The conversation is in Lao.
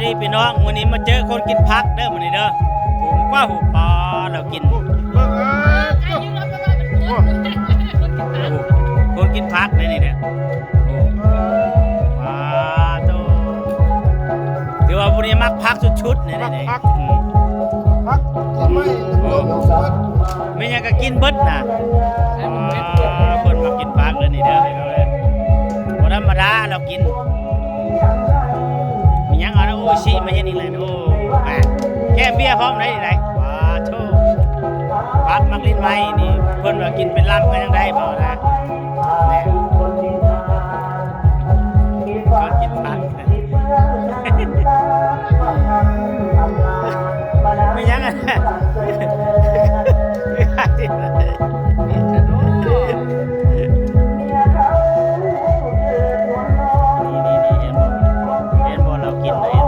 ນີ້ພີ່ນ້ອງ ມື້ນີ້ມາເຈີຄົນກິນຜັກເດີ ມື້ນີ້ເດີ. ໂອ້ ວ້າວ ປາ ລາວກິນ ເບິ່ງ ເອີ ໂອ້ ຄົນກິນຜັກໃນນີ້ເດີ. ໂອ້ ປາໂຕ ຖືວ່າຜູ້ນີ້ມັກຜັກສຸດໆ ໃນນີ້ເດີ. ອືມ ຜັກກິນໄມ້ ໂອ້ ແມ່ນຫຍັງກໍກິນເບິດນະ. ອ່າ ຄົນມັກກິນຜັກເລີຍນີ້ເດີ ພີ່ນ້ອງເອີຍ ບໍ່ທຳມະດາລາວກິນ. ມີຫຍັງເອົານະ ໂອອິຊິມາເຮັດອີກແລ້ວ. ໂອ້ ແກ້ມເບຍພ້ອມໄດ້ນີ້ໄດ໋. ປາໂທ ຜັກໝາກລິນໄມ້ນີ້ ເພິ່ນວ່າກິນເປັນລຳກໍຍັງໄດ້ ເວົ້ານະ. ແນ່ ຄົນກິນຜັກ ມີຫຍັງ ນີ້ໆໆ ເຫັນບໍ່ ເຫັນບໍ່ ລາວກິນໄດ້